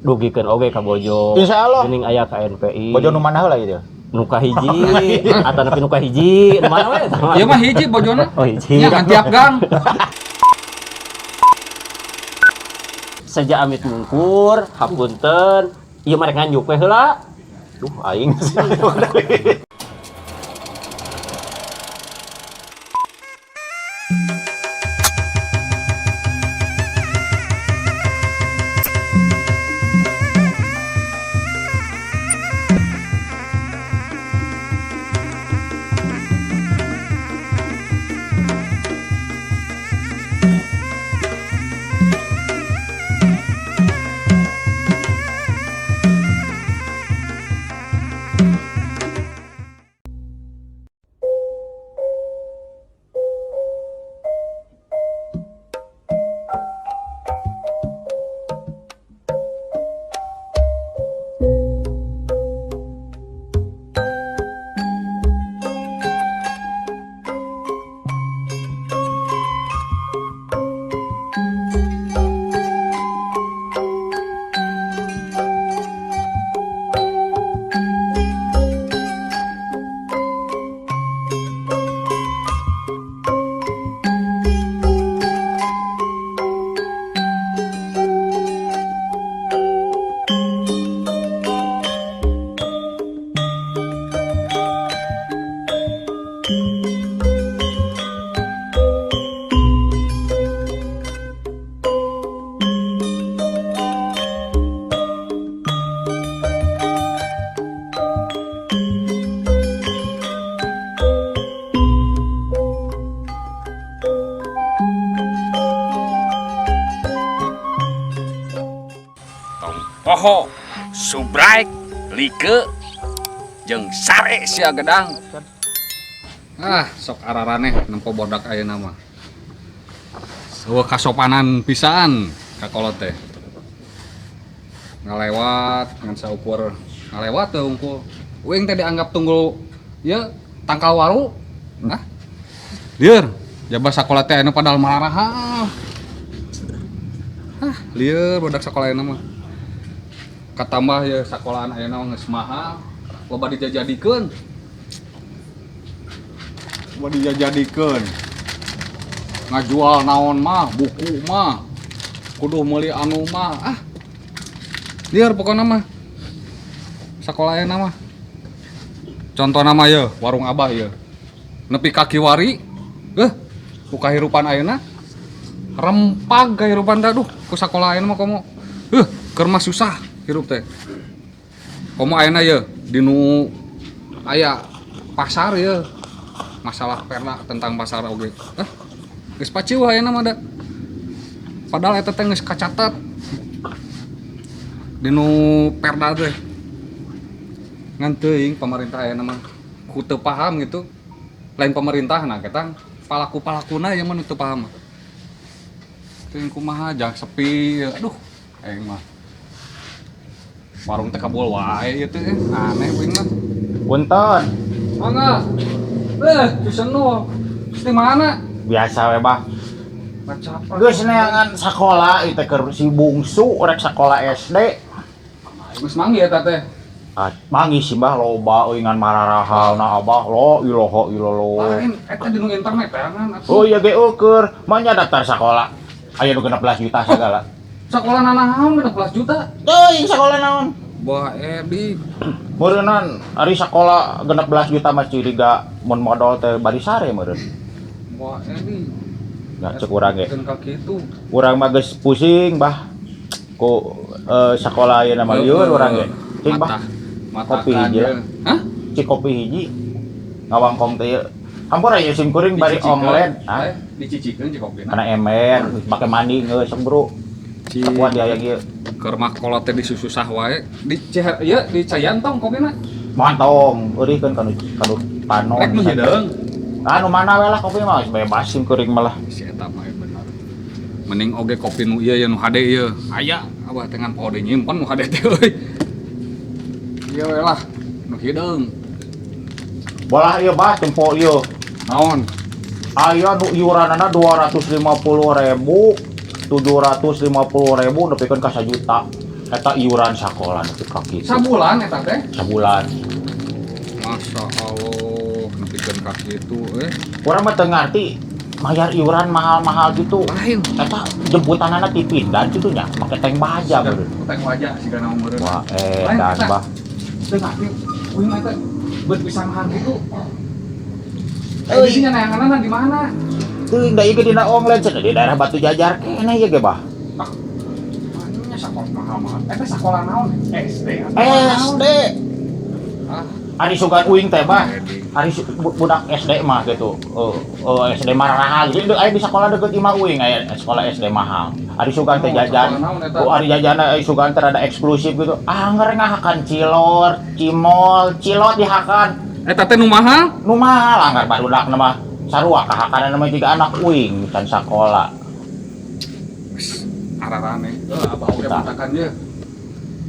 Dugikeun oge ka bojo. Insyaallah. Geuning aya KNPI. Bojo nu mana heula ieu? Nu kahiji atanapi nu kahiji, nu mana we eta mah. Ieu mah hiji bojona. Oh, hiji. Nya kan tiap gang. Seja amit mungkur, hapunten. Ieu mah rek nganjuk we heula. Duh aing. Tong poho, subrek, like, jeung sare sia gedang. Ah, sok araraneh nempo bodak ayeuna mah. Eueuh kasopanan pisan ka kolot teh. Ngalewat ngan saukur ngalewat teh unggul. Uing teh dianggap tunggul ieu tangkal waru. Hah? Lieur, jaba sakola teh anu padahal marahal. Hah, lieur bodak sakola ayeuna mah. Katambah ya sekolahan ayeuna mah geus mahal, loba dijajadikeun. Loba dijajadikeun. Ngajual naon mah, buku mah. Kudu meuli anu mah. Ah. Lieur pokona mah. Sakola ayeuna mah. Contohna mah ye, warung Abah ye. Nepi ka kiwari, ku kahirupan ayeuna rempag kahirupan teh, aduh, ku sakola ayeuna mah komo. Keur mah susah hirup teh. Komo ayeuna ye dinu aya pasar ye. Masalah perna tentang pasar oge. Geus paciweuh ayeuna mah da. Padahal eta teh geus kacatet dinu perda teh. Ngan teuing pemerintah ayeuna mah ku teu paham gitu. Lain pemerintah nah ketang palaku-palakuna ieu mah nu teu paham. Teuing kumaha jang sepi, aduh aing mah. Warung teh kabul wae ieu teh, aneh uing mah. Punten. Mangga. Cusenul. Terus di mana? Biasa we bah. Ngacaprak. Geus neangan sakola ieu teh keur si bungsu rek sakola SD. Geus manggih eta teh. Ah, manggih sih bah loba euy ngan mararahalna abah lo iloho ilolo. Lain eta di nu internet ya kan atuh. Oh iya ge eueur, mah nya daftar sakola. Aya nu 16 juta sagala. Sakola nanaon 16 juta? Teuing sakola naon? Wah, Edi. Meureunnan ari sakola 16 juta mah curiga mun modal teh bari sare meureun. Wah, Edi. Nah, cek urang ge. Keun ka kitu. Urang mah geus pusing bah. Ku sakola ayeuna mah lieur urang ge. Cing bah. Mata Kopi hiji lah. Hah? Cik kopi hiji. Ngawangkong teh ieu. Hampura ieu sim kuring bari onglen. Hah? Dicicikeun cik kopina. Kana ember, make mandi geus bro. Kuat di aya ieu. Keur mah kolot teh disususah wae. Di ieu di cayan tong kopina. Mantong, eurihkeun kanu kanu panon. Rek nu hideung. Anu mana we lah kopi mah bebas sim kuring mah lah. Si eta mah bener. Mending oge kopi nu ieu ya nu hade ieu. Aya abah teh ngan poho deui nyimpen nu hade teh euy. Ieu we lah nu hideung. Bolah ieu bah tempo ieu. Naon? Aya nu iuranana 250.000, 750.000 nepikeun ka 1 juta. Eta iuran sakola nepi ka kitu. Sabulan eta teh? Sabulan. Masya Allah, nepikeun ka kitu eh. Urang mah teu ngarti mayar iuran mahal-mahal gitu. Lain. Eta jemputanana ti Pindad kitu nya, make tank baja beureum. Tank baja sigana meureun. Wah, Lain, edan eta. bah. Teu ngarti uing mah eta beut bisa mahal gitu. Eh, di sini neanganna di mana? Teuing da ieu ge dina online cenah di daerah Batu Jajar keneh ieu ge bah. Ah, nya sakola mahal-mahal. Eta sakola naon? SD atau naon? SD. Ah, Ari sugan uing teh bah. Jadi. Ari budak SD mah gitu. Oh, oh SD mahal gitu. Aya di sekolah deket imah uing aya sekolah SD mahal. Ari sugan teh Oh, jajan. sekolah naon eta? Oh, ari jajan ari sugan teh rada eksklusif gitu. Ah, angger ngahakan cilor, cimol, cilot dihakan. Eta teh nu mahal? Nu mahal anggar barudak mah sarua kahakan mah juga anak uing can sakola. Wis, ararane. Heuh, abah oge Tah. matakan ye.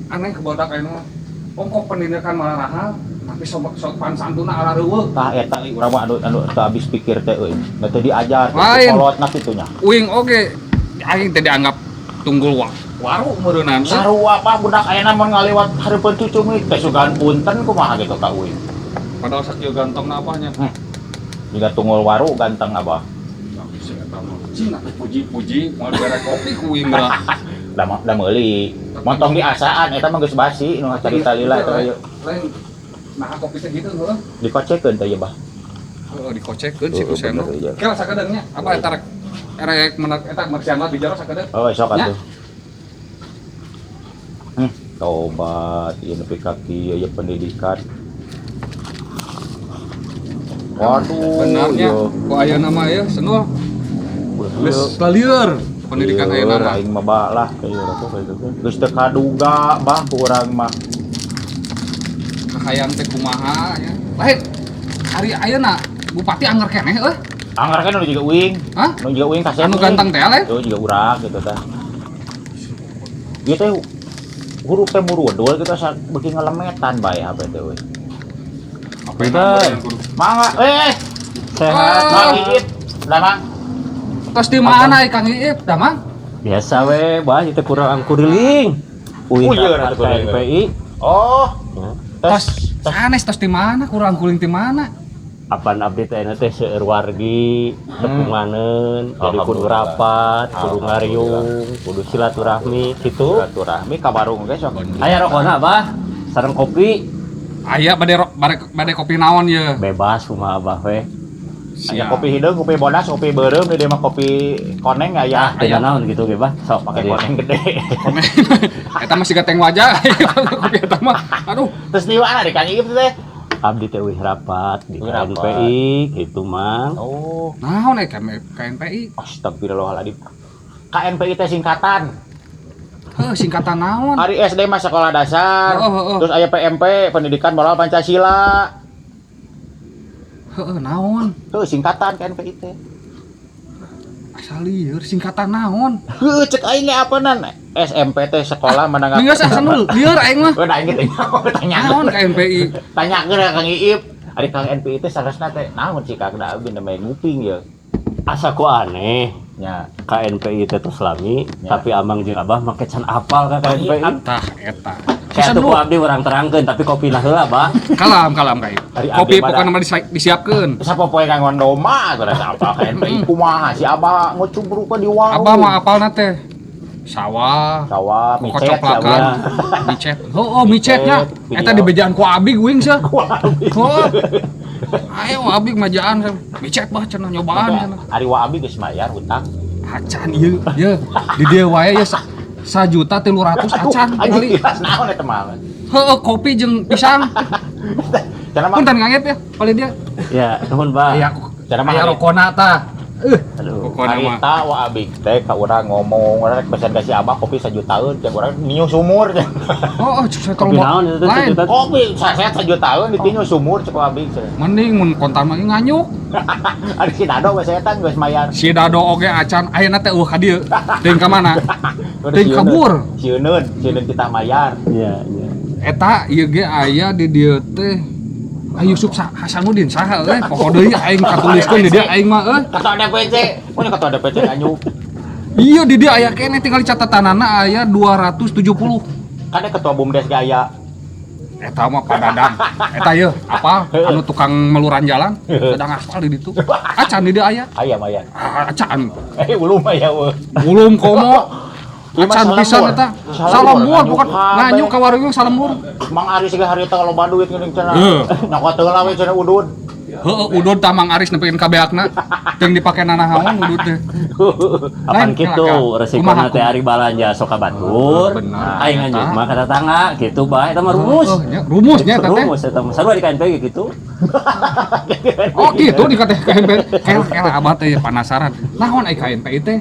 Aneh kebadak ayeuna mah. Ongkok pendidikan malah mahal, tapi sopan santuna ala reueuh. Tah eta euy urang mah anu anu teu habis pikir teh euy. Da teu diajar Lain. kolotna kitu nya. Uing oge aing teh dianggap tunggul waru meureunan. Sarua bah budak ayeuna mun ngaliwat hareupeun cucu teh sugan punten kumaha gitu ka uing. Padahal sakieu gantengna abahnya. Jiga tunggul waru ganteng abah. Nah, si eta mah. Cing atuh puji-puji moal bere kopi ku uing mah. Da da meuli. Montong di asaan eta mah geus basi nu carita lila eta ieu. Lain nah kopi teh gitu heuh. Dikocekeun teh ieu bah. Heuh dikocekeun sih ku Heuh, sendok. bener, iya. Kela sakedeung nya, apa eta rek erek menak eta mersian di jero sakedeung. Oh, sok Nya. atuh. Tobat ieu nepi ka kieu ieu pendidikan. Waduh, Benarnya ieu. ku ayeuna mah ya senul geus lalieur pendidikan Ieu, ayeuna mah. Aing mah bah lah kayak gitu teh. Geus teu kaduga bah ku urang mah. Kahayang teh kumaha ya. Lain hari ayeuna bupati angger keneh euy. Anggar kan nu juga uing. Hah? Nu juga uing kasep. Anu ganteng teh lain. Tuh juga urang gitu tah. Ieu teh huruf teh murudul gitu asa beuki ngelemetan bae HP teh euy. Punten. Mangga, eh, Sehat. Mang Iip, dah Mang. Tos di mana Kang Iip, Damang? Biasa we, bah itu kurang kuriling. Uing Oh, iya, rapat ratu kuriling. KNPI. Oh, Ya. tes Tos sanes tos di mana kurang kuling di mana? Apan abdi teh teh seueur wargi tepunganeun, jadi kudu Alhamdulillah. rapat, kudu ngariung, kudu silaturahmi gitu. Silaturahmi ka warung ge sok. Aya rokona bah, sareng kopi Aya bade bade kopi naon ye? bebas kumaha abah we. Aya kopi hideung, kopi bodas, kopi beureum, di dieu mah kopi koneng aya. Teu naon gitu ge bah. Sok Pakai koneng gede. Koneng. Eta mah siga teng wajah. Kopi eta mah. Aduh, Terus di mana di Kang Iip teh? Abdi teh uih rapat di Uih rapat. KNPI gitu mang. Oh, naon eh KNPI? astagfirullahaladzim. KNPI teh singkatan. Heuh, singkatan naon? Hari SD mah sekolah dasar. Oh, oh, oh. Terus aya PMP, Pendidikan Moral Pancasila. Heuh, naon? Tuh singkatan KNPI teh. Asal lieur singkatan naon? Heuh, cek aing ge apa nan? SMP teh sekolah menengah. Minggu asa nul, lieur aing mah. Oh, nah aing ge tanya. Naon KNPI? Tanya ke Kang Iip. Ari Kang NPI teh saresna teh naon sih Kang da abdi namanya nguping ya. Asa ku aneh. Nya. KNPI teh tos lami, Ya. tapi amang jeung abah make can apal ka KNPI. Tah eta. Saya Susan tuh lu ku abdi urang terangkeun tapi kopi lah heula, Bah. kalam kalam ka ieu. Ari Kopi abdi mah pokokna mah disiapkeun. Sapopoe kanggo doma atuh rasa apa KNPI kumaha si Abah ngucubruk di warung. Abah mah apalna teh sawah, sawah micet si kocoplakan, Abah. micet. Oh, micetnya. Micet, Eta video. dibejaan ku abi guing sih. Oh. Ayo abi majaan micet bah cenah nyobaan cenah. Ari wa abi geus mayar hutang. Acan ieu, ye. Di dieu wae ye 1.300.000 acan Anjing kali. jelas naon eta mah. Heeh, kopi jeung pisang. Cenah mah Punten ngangep ya, paling dia. Ya, nuhun, Bah. Aya Cenah mah aya rokona tah. Aduh. Rokona mah. Harita wa abi teh ka urang ngomong urang rek pesen ka si Abah kopi sajutaeun cek urang niu sumur. Oh, oh, saya Kopi naon itu teh Lain. sejuta? Kopi saset sajutaeun ditinju sumur cek wa abi cenah. Mending mun kontan mah nganyuk. Ari si Dado we setan geus mayar. Si Dado oge acan ayeuna teh eueuh ka dieu. Teuing ka mana? Teuing kabur. Sieuneun, sieuneun kita mayar. Iya, iya. Eta ieu ge aya di dieu teh. Ah Yusuf Hasanuddin saha euy, poho deui aing katuliskeun di dieu aing mah euy. Ketua DPC, punya ketua DPC nganyuk. Iya di dieu aya keneh tinggal catatanana aya 270. Kan ketua BUMDes ge aya. Eta mah Pak Dadang. Eta yeuh, apa? Anu tukang meluran jalan, sedang aspal di ditu. Acan di dieu aya. Aya mah ya. Ah, acan. Eh, ulum aya eueuh. Ulum komo. Ieu mah Acan pisan salembur. eta. Salembur, Salembur bukan nganjuk nganjuk ka warung salembur. Mang Aris ge harita loba duit geuning cenah. Heuh. Nyokot heula we cenah udud. Heeh, udud tah Mang Aris nepikeun ka beakna. Teu dipake nanahaon udud teh. Apan Lain, kitu kela, resikona kumaha, teh ari balanja sok ka batur. Bener. Aing nganjuk mah ka tetangga gitu bae eta mah rumus. Heeh, nya, rumusnya eta teh. Rumus eta mah. Sarua di KNP ge gitu. Oh gitu di KNP. Kela kela abah teh penasaran. Naon ai KNPI teh?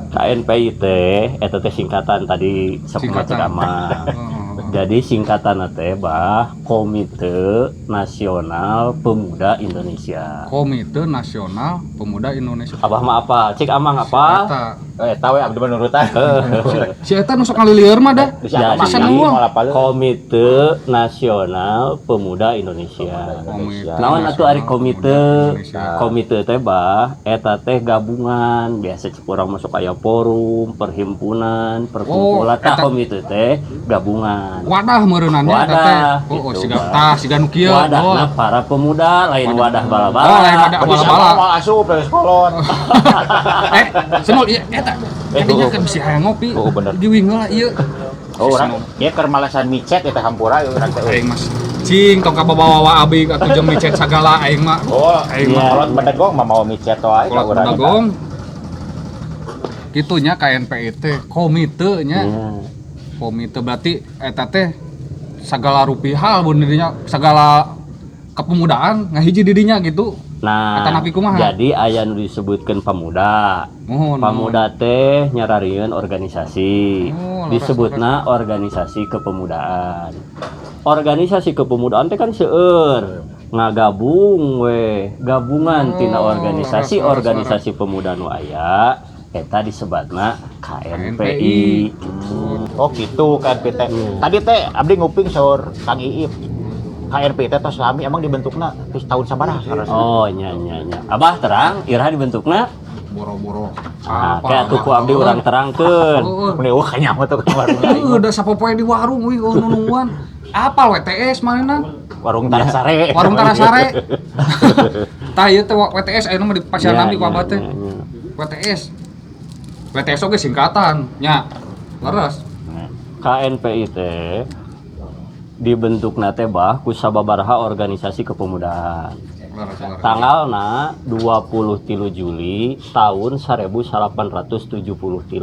KNPI teh eta teh singkatan tadi sakumaha Singkatan. cek amang. Jadi singkatan teh bah Komite Nasional Pemuda Indonesia. Komite Nasional Pemuda Indonesia. Abah mah apa? Cek amang apa? Eta. Eh, tahu ya abdi mah nurutan. Si eta nu sok ngalilieur mah dah. Bisa Jadi, Jadi, Komite Nasional Pemuda Indonesia. Komite Naon atuh ari komite? Pemuda Indonesia. Komite teh bah eta teh gabungan, biasa cek urang masuk aya forum, perhimpunan, perkumpulan Oh, tah eta- komite teh gabungan. Wadah meureunannya eta teh. Wadah, Oh, oh gitu, siga Bah. tah siga nu kieu. Wadahna Oh. para pemuda, lain wadah bala-bala. Oh, lain wadah Berarti bala-bala. sama moal asup dari sekolon. Eh, senul ieu eta. Kadinya kan bisi hayang ngopi. Oh, bener. Diwing heula ieu. Oh, urang ieu keur malesan micet eta hampura ieu urang teh. Aing mas. Cing tong kabawa-bawa abi atuh jeung micet sagala aing mah. Oh, Aing mah Iya. kolot bedegong mah mau micet wae ka kolot urang. bedegong. Kitu nya KNPI teh komite nya. Iya. Komite berarti eta teh sagala rupi hal bun didinya sagala kepemudaan ngahiji didinya gitu. Nah, Eta napi kumaha? jadi aya nu disebutkeun pemuda. Mohon. Pemuda teh nyararieun organisasi. Oh, leres, Disebutna organisasi kepemudaan. Organisasi kepemudaan teh kan seueur ngagabung we, gabungan tina Oh, organisasi leres, leres, organisasi pemuda nu aya eta disebatna KNPI. KNPI. Gitu. Oh, gitu KNP teh. Tadi teh abdi nguping saur Kang Iip. KNP teh tos lami emang dibentukna tos tahun sabaraha sarasna? Oh, nya nya nya. Abah terang iraha dibentukna? Boro-boro. Nah, kayak tuh ku abdi urang terangkeun. Heeh. Meni eueuh kanyang mah tuh ke warung aing. Heeh, udah sapopoe di warung wih oh, nungguan. Apal WTS manehna? Warung Tarasare. Warung Tarasare. Tah ieu teh WTS ayeuna mah di Pasar Ya, Nami ku ya, abah teh. ya, ya. WTS. WTS oge singkatan nya. Leres. KNPI teh dibentukna teh bah ku sababaraha organisasi kepemudaan. Leres, leres. Tanggalna 23 Juli tahun 1873.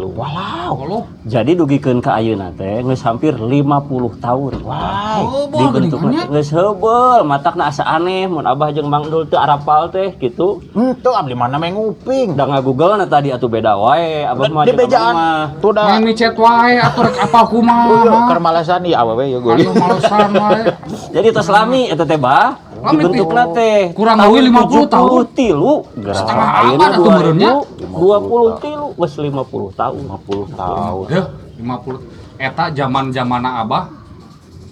Walau. Allah. Jadi dugikeun ka ayeuna teh geus hampir 50 tahun. Wah. Oh, boh, Dibentukna geuningannya. teh geus heubeul, matakna asa aneh mun abah jeung Mang Dul teu arapal teh gitu. Henteu abdi mana mah nguping. Da ngagoogle na tadi atuh beda wae, abah mah Di jeung abah bejaan mah. tuh da. Main micet wae atuh rek apal Oh, kumaha. keur malesan ieu awewe ieu geulis. Aduh malesan wae. Jadi tos lami eta teh bah Lami, Pi. dibentukna teh Kurang leuwih 50 tahun. 73. Setengah Ayeuna abad atuh meureunnya. 2023 geus 50 tahun. 50 tahun. Ya, 50. Eta zaman-zamana abah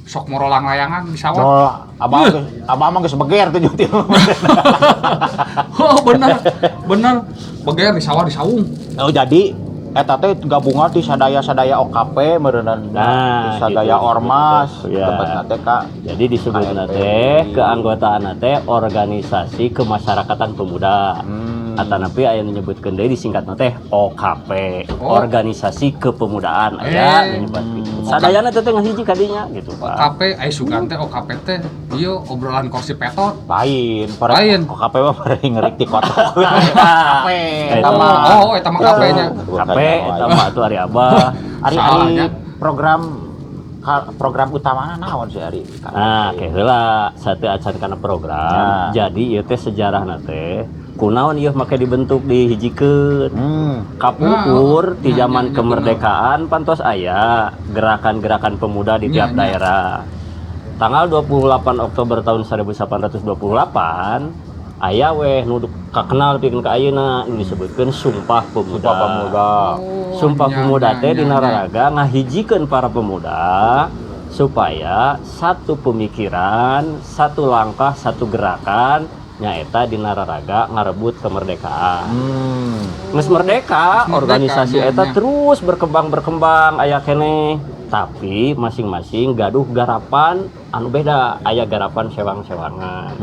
sok morolang layangan di sawah. Oh, abah abah mah geus beger tuh tilu. Oh, bener. Bener. Beger di sawah di saung. Oh, jadi eta teh gabungan ti sadaya-sadaya OKP meureunnan. Nah, Ti sadaya gitu. ormas Ya. tempatna teh ka Jadi disebutna KNPI. teh keanggotaan teh organisasi kemasyarakatan pemuda. Atanapi aya nu nyebutkeun deui disingkatna teh OKP, Oh. Organisasi Kepemudaan aya Eh. nu nyebat gitu. Sadayana teh teh ngahiji kadinya gitu, Pak. OKP, ai sugan teh OKP teh ieu obrolan kursi petot. Lain, para Lain. OKP mah pada ngerik ti kotok. OKP Eta mah. Oh, eta mah KP nya. KP eta mah atuh ari abah. Ari ari Salahnya. program program utamana naon sih ari? Nah, ke heula satu acan kana program. Nah. Jadi ieu teh sejarahna teh kunaon ieu make dibentuk dihijikeun. Kapungkur Nah, di nah, zaman nah, nah, kemerdekaan pantos aya gerakan-gerakan pemuda di Nya, tiap nya. daerah. Tanggal 28 Oktober tahun 1828 aya weh nu kakenal pikeun ka ayeuna nu disebutkeun Sumpah Pemuda. Sumpah Pemuda. Oh, Sumpah nya, Pemuda nya, teh nya, dina nya. raraga ngahijikeun para pemuda supaya satu pemikiran, satu langkah, satu gerakan Nyaeta dina raraga ngarebut kemerdekaan. Geus merdeka, Geus merdeka, organisasi nya, eta nya. Terus berkembang berkembang aya keneh, tapi masing-masing gaduh garapan anu beda, aya garapan sewang-sewangan.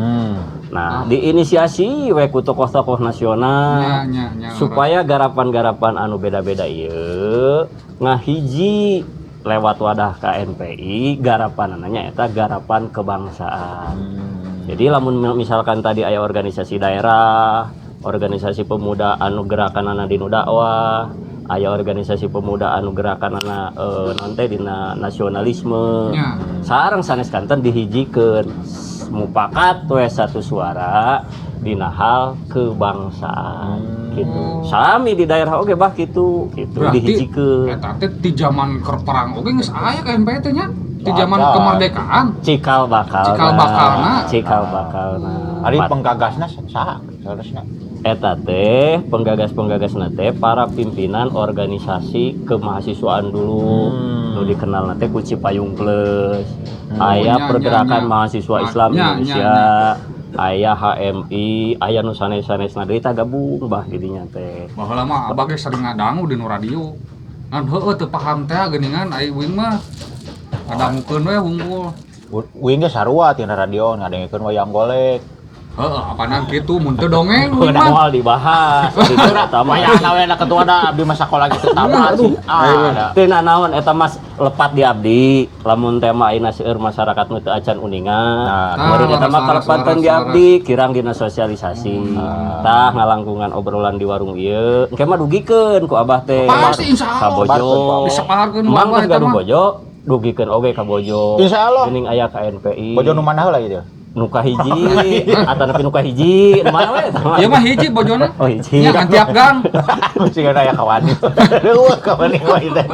Nah, diinisiasi we ku tokoh-tokoh nasional Nya, nya, nya. Supaya garapan-garapan anu beda-beda ieu ngahiji lewat wadah KNPI, garapan eta garapan kebangsaan. Jadi lamun misalkan tadi aya organisasi daerah, organisasi pemuda anu gerakan dinu dakwah, aya organisasi pemuda anu gerakan naon teh dina nasionalisme. Sareng sanes kanten dihijikeun mupakat we satu suara dina hal kebangsaan gitu. Sami di daerah oge bah gitu, gitu Berarti dihijikeun. Eta teh di zaman keur perang oge geus aya KNPI teh nya. Di zaman Acan. Kemerdekaan. Cikal bakal. Cikal bakalna. Cikal bakalna. Ari penggagasna saha saurusna? Eta teh penggagas-penggagasna teh para pimpinan organisasi kemahasiswaan dulu. Nu dikenal teh ku Cipayung Plus. Aya Nya, Pergerakan nya, nya. Mahasiswa Ah, Islam nya, nya, Indonesia. Aya HMI, aya nu sanes-sanesna deui tah gabung bah di dinya teh. Baheula mah abah ge sering ngadangu di nu radio. Ngan heueuh teu paham teh geuningan ai uing mah ngadangukeun we hungkul. Uing ge sarua tina radio ngadengekeun wayang golek. Heeh, apanan kitu mun teu dongeng uing Udah mah. Moal dibahas di eta mah. Wayang we na ketua da abdi mah sakola gitu tamat sih. Ah, da. Teu naon eta mas lepat di abdi, lamun tema ayeuna seueur masyarakat nu teu acan uninga. Nah, Meureun eta mah leres, kalepatan leres, di leres. Abdi kirang dina sosialisasi. Tah ngalangkungan obrolan di warung ieu engke mah dugikeun ku abah teh. Pasti, insya Ka Allah. Bojo. Diseparkeun ku Mang abah geus eta gaduh mah. bojo, dugikeun oge ka bojo. Insya Allah. Geuning aya KNPI. Bojo nu mana heula ieu? Nu kahiji atanapi nu kahiji, nu mana we eta mah? Ieu mah hiji bojona. Oh, hiji. Nya kan tiap gang. Sih aya kawani. Eueuh kawani wae teh.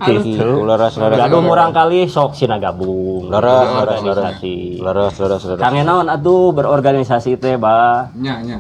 Gitu. Leres, leres. Gaduh murang kali sok sina gabung. Leres, leres, leres. Organisasi. Leres, leres, leres. Kangge naon atuh berorganisasi teh, bah? Nya, nya.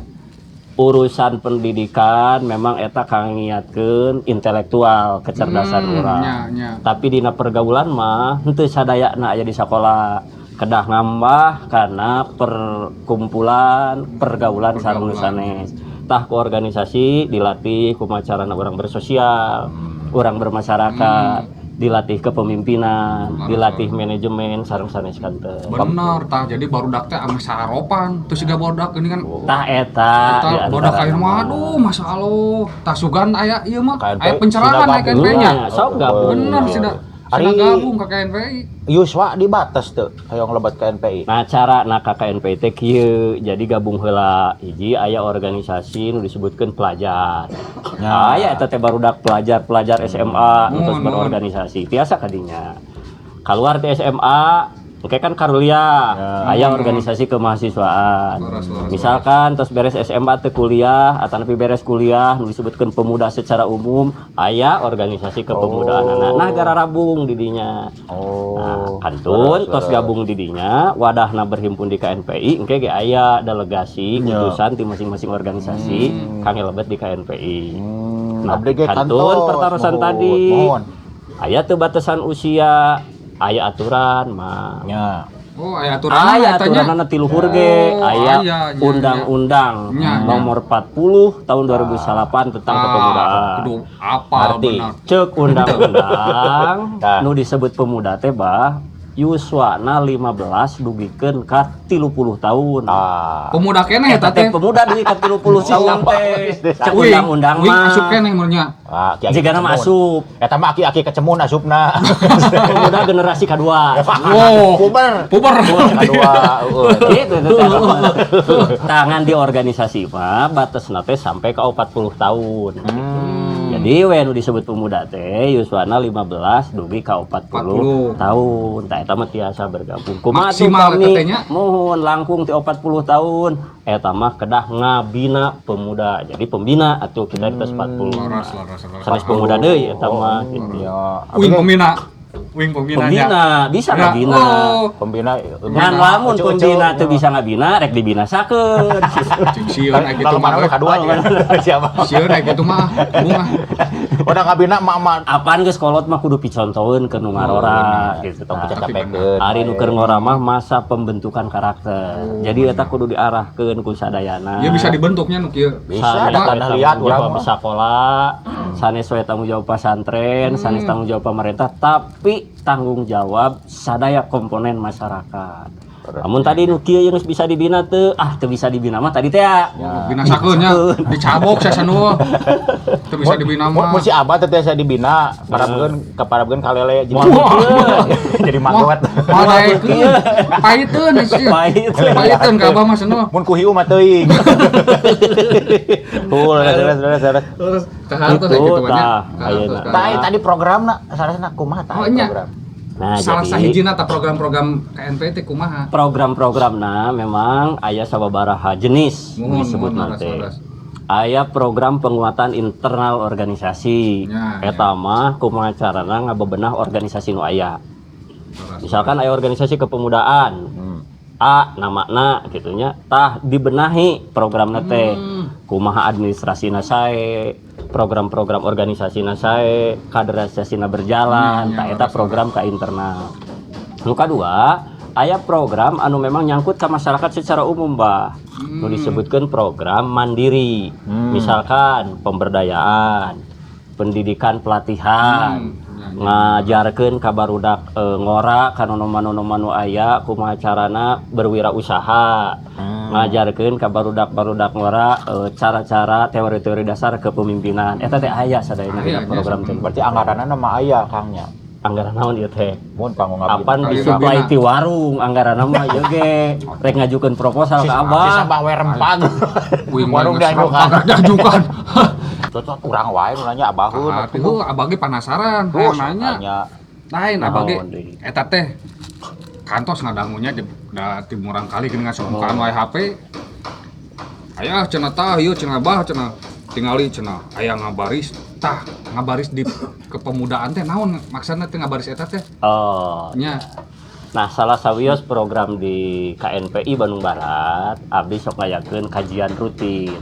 Urusan pendidikan memang eta kang ngiatkeun intelektual, kecerdasan urang. Nya, nya. Tapi dina pergaulan mah henteu sadayana aya di sakola, kedah ngambah karena perkumpulan pergaulan sareng nu sanes. Tah ku organisasi dilatih kumaha carana urang bersosial, urang bermasyarakat, dilatih kepemimpinan, dilatih manajemen sareng sanes kanten. Bener tah, jadi barudak teh ame saropan terus siga barudak ini kan. Tah eta Eta di barudak antara ayeuna mah aduh masyaallah. Tah sugan aya ieu mah KNP, aya pencerahan aya KNP nya. Iya, sok gabung. Bener sih da. Ari Sina gabung ke KNPI. Yuswa dibatas tuh hayang lebat KNPI. Nah, cara na KKNPI teh kieu, jadi gabung heula hiji aya organisasi nu disebutkeun pelajar. Ya. Aya eta teh barudak pelajar-pelajar SMA nu terus Mun, mun. berorganisasi. Tiasa kadinya. Keluar ti SMA, engke kan karuliah, aya organisasi kemahasiswaan. Leres, leres, Misalkan terus beres SMA teu kuliah atau nepi beres kuliah nu disebutkeun pemuda secara umum, aya organisasi kepemudaan. Nah, gararabung di dinya. Oh. Nah, kantun tos gabung di dinya, wadahna berhimpun di KNPI, engke ge aya delegasi utusan di masing-masing organisasi kangge lebet di KNPI. Nah, Abdi ge kantun kantos, pertarosan mohon, tadi. Mohon. Aya teu batasan usia, aya aturan mah. Nya. Oh, aya aturan Aya eta nya. aturanana ti luhur ge, Oh, aya aya, nya, undang-undang Nya, nya. nomor 40 tahun 2008 tentang Ah, kepemudaan. kudu apal Ngerti. bener. Cek undang-undang Tah. nu disebut pemuda teh bah yuswana 15 dugikeun ka 30 tahun. Ah. Pemuda keneh eta Eta teh teh. pemuda dugi ka 30 tahun teh. Cek Uing, undang-undang uing mah. asup keneh mun nya. Ah, aki-aki Jigana mah kecemun. asup. Eta mah aki-aki kecemun asupna. Pemuda generasi kedua. Wow. Puber. Puber. Kedua, heeh. Gitu itu teh. Tangan di organisasi mah batasna teh sampai ke 40 tahun. Jadi we nu disebut pemuda teh yuswana 15 dugi ka 40 40. tahun. Tah eta mah tiasa bergabung. Kumaha tuh Maksimal kami eta teh nya? Mohon langkung ti 40 tahun eta mah kedah ngabina pemuda. Jadi pembina atuh kita di atas 40. Leres, leres, leres. Sanes pemuda deui eta mah gitu. Ya. Uing pembina. Wing pembinanya. Pembina bisa Ya, ngabina. oh. Pembina Ngan lamun pembina teu bisa ngabina rek dibinasakeun. Cing sieun aya kitu Lalu mah. mana kadua aja. Siapa? Sieun aya kitu mah. Bunga. Udah ngabina emak-emak. Apaan geus kolot mah kudu picontoeun ke nu ngarora gitu. Tong Tah. cacapekeun. Ari nu keur ngora mah masa pembentukan karakter. Jadi eta kudu diarahkeun ku sadayana. Ya bisa dibentuknya nu kieu. Bisa ada tanah liat tanggung urang jawab mah. sekolah, sanes we tanggung jawab pesantren, sanes tanggung jawab pemerintah, tapi tanggung jawab sadaya komponen masyarakat. Namun tadi nu kieu yang geus bisa dibina teu, ah teu bisa dibina mah tadi teh ya. Binasakeun nya, dicabok saya sanua. Teu bisa dibina Mun mah. mun si Abah teh tiasa dibina, parabkeun kaparabkeun kalele jadi jadi maggot. Moal daekeun. Pahiteun sih. Pahit. Pahiteun ka Abah mah senua. Mun ku hiu mah teuing. Hul, terus terus terus. Terus kahartos Gitu, gitu banyak. tah, ayeuna. Tah tadi programna sarasna kumaha tah Oh, nya. program. Nah, Salah jadi sahijina tah program-program KNP teh kumaha? program-programna memang aya sababaraha jenis Muhun, disebut muhun, nanti. laras, laras. Aya program penguatan internal organisasi. Ya, Eta mah kumaha carana ngabebenah organisasi nu aya. Laras. Misalkan aya organisasi kepemudaan. A namana gitunya tah dibenahi programna teh. Kumaha administrasina sae, program-program organisasina sae, kaderisasina berjalan, Ya, tah eta laras, program ka internal. Nu kadua, aya program anu memang nyangkut ke masyarakat secara umum, Bah. Nu disebutkan program mandiri. Misalkan pemberdayaan, pendidikan pelatihan, ngajarkeun ka barudak ngora ka nonoman-nonoman nu aya kumaha carana berwirausaha. Ngajarkeun ka barudak-barudak ngora cara-cara teori-teori dasar kepemimpinan. Eta teh aya sadayana Aya, dina nya, program teh. Berarti anggaranna mah aya Kang nya. Anggaran naon ieu teh? Mun kanggo ngabina. Apan Kali disuplai ngabina. ti warung anggaran mah ieu ge rek ngajukeun proposal ka Abah. Sisa bah we rempag. Wing Warung diajukan. diajukan. Cocok urang wae nu nanya abaheun. Ah, heuh abah ge penasaran, Terus hayang nanya. nanya. Lain abah ge Naon deui? eta teh kantos ngadangunya di da ti murang kali geuning ngasongkaan wae HP. Aya cenah tah ieu cenah bah cenah tingali cenah aya ngabaris tah ngabaris di kepemudaan teh naon maksudna teh ngabaris eta teh Oh. nya. Nah, salah sawios program di KNPI Bandung Barat, abdi sok ngayakeun kajian rutin.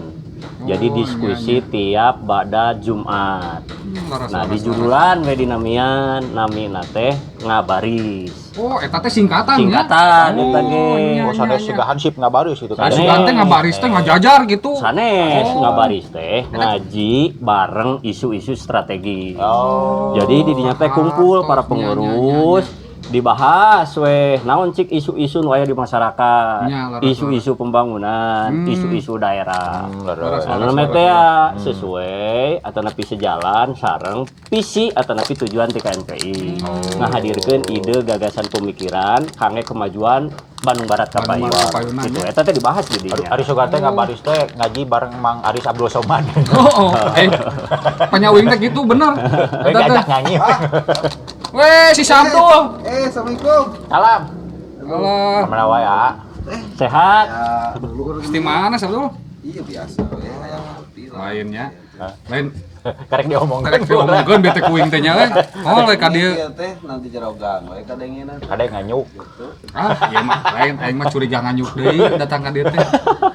Jadi Oh, diskusi iya, tiap bada Jumat. Laras, Nah, laras, di judulan we dinamian namina teh ngabaris. laras. Oh, eta teh singkatan ya. Singkatan eta ge. Iya, Oh, sanes iya, siga hansip ngabaris itu Nah, kan. sugan teh ngabaris teh ngajajar gitu. Sanes Oh. ngabaris teh ngaji bareng isu-isu strategi. Oh. Jadi di dinya teh kumpul para Iya, pengurus dibahas weh naon cik isu-isu nu aya di masyarakat, Nya, laras, isu-isu pembangunan, isu-isu daerah. Leres. Laras, Anu namanya teh ya, sesuai atau napi sejalan sareng visi atau napi tujuan ti KNPI. Ngahadirkeun ide gagasan pemikiran kangge kemajuan Bandung Barat Bandung Kapayun. Barat Kapayunan, Gitu ya. eta teh dibahas di Ari dinya. Ari Sugan teh ngabaris teh ngaji bareng Mang Aris Abdul Somad. Oh, oh. Panyawing teh gitu bener. We Eta teh. diajak nyanyi. Weh, si Samtul. Assalamualaikum. Salam. Alah, Mana wae, ah. Sehat. Ya, dulu kan di mana Samtul? Iya biasa ya, yang ngerti lah. Lainnya. Lain Karek diomongkeun. karek diomongkeun bete kuing teh nya we. Oh, we ka dieu. Iya teh nanti jerogang we kadengenan. Kadek nganyuk. Gitu. Ah, ieu mah lain aing mah curiga nganyuk deui datang ka dieu teh.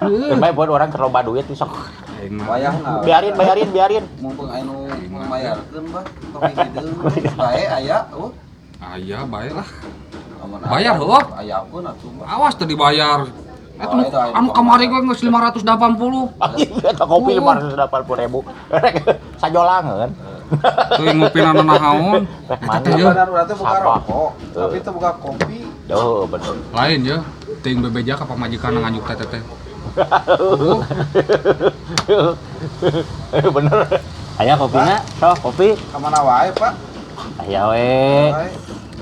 Heuh. Bae buat orang terloba duit sok. Aing mah. Wayahna. Biarin, biarin, biarin. Mumpung anu membayarkeun bah, topi hideung. Bae aya, oh. Aya bae lah. Amun Bayar, aya, heuh. Aya pun atuh bah. Awas teu dibayar. Eta Oh, itu anu kamari gue geus 580. Eta kopi 580 ribu. Rek sajolangeun. Tuh ngupina naon. Rek Eta teh mandi. ye. Benar berarti buka Sampah. rokok, tapi itu buka kopi. Oh, bener. Lain ya. Teuing bebeja ka pamajikan nganyuk teh teh. Bener. Aya kopina, sok kopi. Ka mana wae, Pak? Aya we. Wae.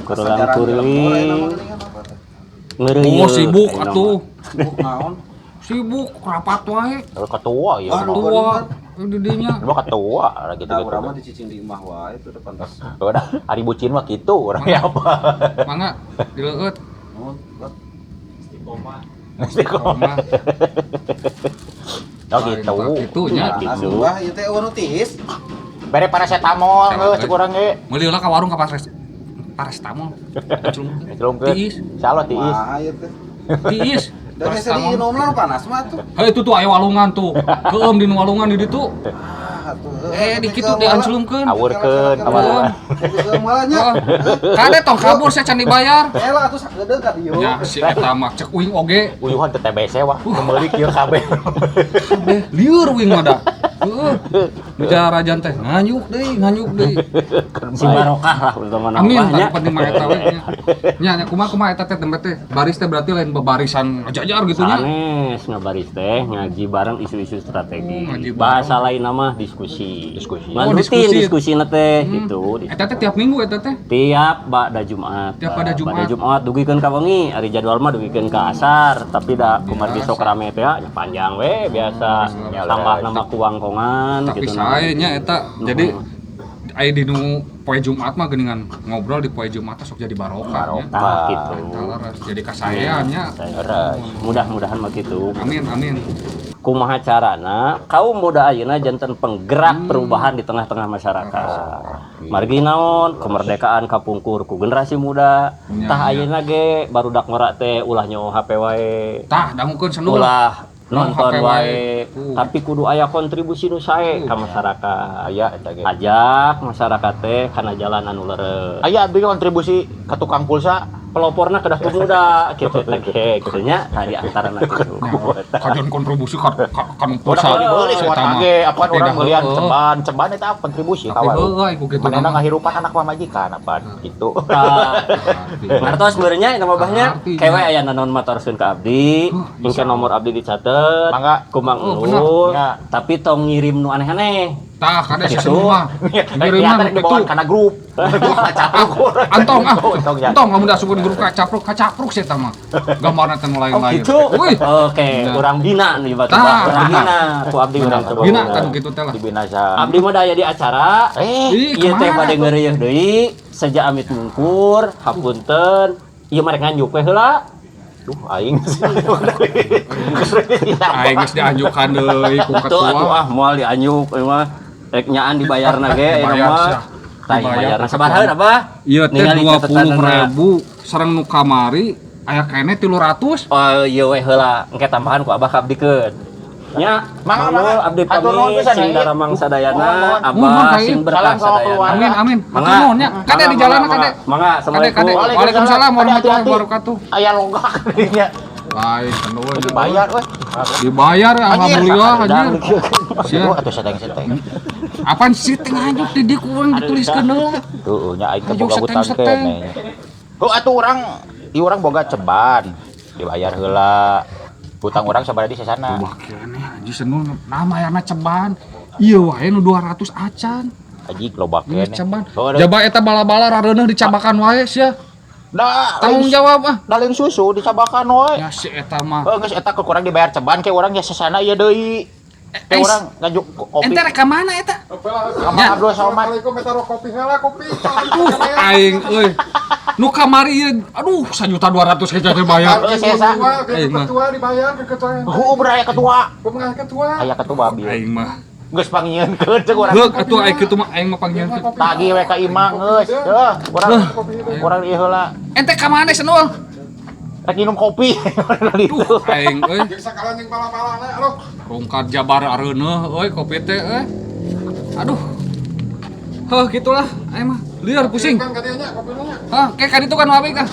Kurulang Kasajaran kuring. lembur aya mah geuningan apa teh. Ngeureuyeuh. Oh, sibuk Ayeuna atuh. mah. Sibuk naon? Sibuk rapat wae. Lu ketua ya. Waduh. Tua di dinya. Lu ketua gitu Nah, gitu. urang mah dicicing di imah wae itu depan tas. Udah, hari bucin mah gitu orangnya apa? Mangga dileueut. Nuhun, Pak. Istiqomah. Mah. Oh gitu. Gitu nya. Gitu. Wah, ieu teh eueuh nu tiis. Bere paracetamol heuh cek urang ge. Meuli heula ka warung ka pasar. Paracetamol. Celungkeun. Tiis. Insyaallah tiis. Wah, ieu teh. Tiis. Da biasa diinum lah panas mah tuh. Hei itu tuh aya walungan tuh. Keueum di walungan di ditu. Ah, atuh. Eh di kitu dianclungkeun. Awurkeun ka walungan. Keueum nya. Kade tong kabur saya can dibayar. Elah atuh sakedeung ka dieu. Ya si eta mah cek uing oge. Uyuhan teh TBC wah, meuli kieu kabeh. Kabeh lieur uing mah da. Heeh. Bicara teh nganyuk deui, nganyuk deui. Si barokah lah utama Amin, nya. tah penting mah eta we nya. Nya nya kumaha kumaha eta teh tempe teh. Baris teh berarti lain bebarisan ngajajar gitu nya. Sanes ngabaris teh ngaji bareng isu-isu strategi. Oh, ngaji bareng. Bahasa lain nama diskusi. Diskusi. Ngan Oh, rutin diskusi. diskusina teh gitu. Eta teh tiap minggu eta teh. Tiap ba'da Jumat. Tiap ba'da Jumat. Ba'da Jumat dugikeun ka wengi, ari jadwal mah dugikeun ka asar, tapi da kumargi sok rame teh ya panjang we biasa. Ya, Tambah leres. nama kuwangkongan Tapi gitu. sae nya eta. Jadi aya di nu poe Jumat mah geuningan ngobrol di poe Jumat teh sok jadi barokah nya. Tah gitu. Eta leres. Jadi kasaean nya. Leres. Mudah-mudahan mah gitu. Amin amin. Kumaha carana kaum muda ayeuna janten penggerak perubahan di tengah-tengah masyarakat. Margi naon kemerdekaan kapungkur ku generasi muda. Ya, Tah ya. ayeuna ge barudak ngora teh ulah nyo HP wae. Tah dangukeun senul. Ulah nonton HP wae, wae. tapi kudu aya kontribusi nu sae ka masyarakat. Aya eta ge. Ajak masyarakat teh kana jalan anu leres. Aya abdi kontribusi ka tukang pulsa. Peloporna kedah ku muda kitu teh ge kitu nya tadi antarana kitu. Kajian kontribusi ka ka nu Udah pulsa. kalau dibeli semua Eta mah. tage, apaan Tapi orang dah belian heueuh. ceban, ceban eta kontribusi Tapi kawan. heueuh ku kitu Manehna mah. ngahirupan anak pamajikan apaan gitu. Tah. Ngerti. Ngartos sebenarnya nama abahnya Ngerti, kewe ya. aya naon matorkeun ka abdi, engke nomor abdi dicatet. Mangga. Kumang Oh, bener. Nul, Ya. tapi tong ngirim nu aneh-aneh. Tah kade si Gitu. senul mah. Ngiriman Niatan nu dibawa kitu. kana grup. Capruk. Antong ah. Entong ya. Entong lamun diasupkeun grup kacapruk, kacapruk sih eta mah. Gambarna teh nu Oh lain-lain. gitu. Wih. Oke, Nah. urang bina nih batu. Tah, Urang benar. bina ku abdi urang coba. Bina kan kitu teh lah. Dibina sa. Abdi mah daya di acara. Eh, Ih, Ieu teh kemana bade tuh? ngeureuh deui, seja amit mungkur, hapunten. Ieu mah rek nganjuk we heula. duh aing. Aing geus dianjukan deui ku Tuh atuh ketua. ah moal dianjuk ieu mah. Rek nyaan dibayarna ge ieu Dibayar mah. sia. Tah Dibayar. dibayarna sabaraha abah? Ieu teh Ningali catatanana. 20.000 sareng nu kamari aya keneh 300. Oh iya we heula, engke tambahan ku abah ka abdikeun. Nya, Mangga, Mang Nul, mangga. abdi Hatur nuhun pamit pisan, sing ya. daramang sadayana, Mohon, mohon. abah Mohon, Kak, sing berkah Salam sama sadayana. keluarga. Amin amin. Mangga. Hatur nuhun nya. Kade di jalan Mangga, kade. Mangga, Kade kade. assalamualaikum. Waalaikumsalam warahmatullahi Hati-hati. wabarakatuh. Aya longgak dinya. Lain senul. Dibayar we. Dibayar ya, alhamdulillah anjir. Sia. Aduh, atuh seteng-seteng. Apaan sih teh nganjuk di dieu ku urang dituliskeun heula. Tuh, nya aing teh Ayo, boga hutang seteng-seteng. keneh. Oh, atuh urang, ieu urang boga ceban. Dibayar heula. Hutang urang sabaraha di sesana. Wah keneh anjir senul nah mayarna ceban. Ieu wae nu 200 acan. Aji loba Ini keneh. ceban. Oh, ada- Jaba eta bala-bala rareuneuh dicabakan wae sia. Da, Tanggung jawab ah. Da lain susu dicabakan wae. Ya si eta mah. Oh, geus eta ke kurang dibayar ceban ke urang ya sesana ieu deui. Ke Eh, urang ngajuk kopi. Ente rek ka mana eta? Sama Ya. Abdul Somad. Assalamualaikum, eta kopi heula kopi. Aduh, aing euy. Nu kamari ieu, aduh 1.200.000 ge jadi bayar. Eh, sesa. Aing mah. Ketua dibayar ke ketua. Heueuh aya ketua. Kumaha ketua? Aya ketua bi. Aing mah. Geus pangieunkeun cek urang. Heuk atuh aing kitu mah aing mah pangieunkeun. Tagih we ka imah geus. Heuh, urang urang ieu heula. Ente ka mana senul? Rek minum kopi. Duh, aing euy. Jeung sakalan jeung bala-balana aduh. Rungkad Jabar areuneuh euy kopi teh euy. Aduh. Heuh gitulah aing mah. Liar pusing. Kan ka dieu nya kopina nya. Hah, kayak kaditu kan wae kah.